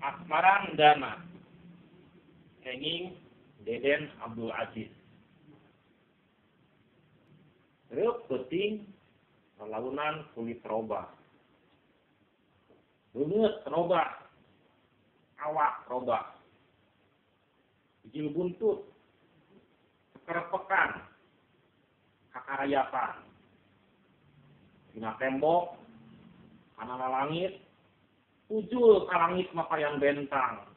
Asmarandana kenging Deden Abdul Aziz. Reup peuting lalaunan kulit robah. Beungeut robah, awak robah. Bijil buntut, kekerepekan, kakarayapan. Dina tembok, kana lalangit, ujul ka langit mapayan bentang.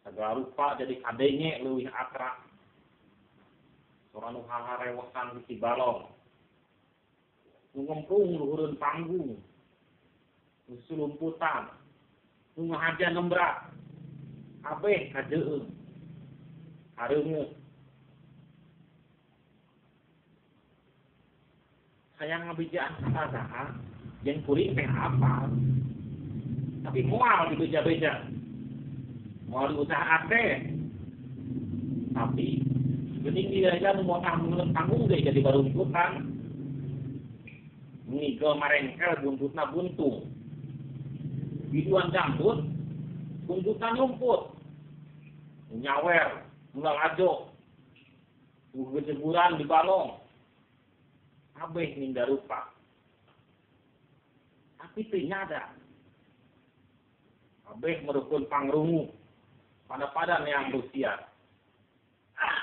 Sagala rupa jadi kadenge leuwih atra. Sora nu haharewesan di balong. Nu ngemprung luhureun panggung. Nu sulumputan, nu ngahaja nembrak. Kabeh kajeun. Hareungeut. Hayang ngabejaan saha jeung kuring teh apal. Tapi moal dibeja-beja. Moal diusaha teh. Tapi geuning dia nu motah ngeuleuh panggung ge jadi baruntutan. Ngigel marengkel buntutna buntung. Biduan dangdut buntutna nyumput. Nyawer, lalajo. Gejeburan di balong. Kabeh ninda rupa. Tapi teu nyada. Kabeh merukun pangrungu pada-pada neang Rusia.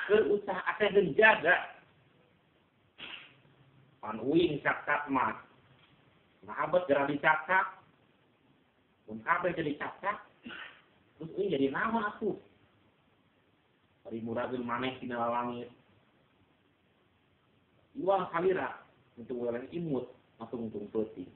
Keur usaha teh geun jaga. Pan uing cakak mah. Nah abet geura dicakak. Mun kabeh jadi cakak, terus uing jadi naon atuh? Bari murageun maneh dina lalangit. Iwang salira untuk weleh imut matungtung peuting.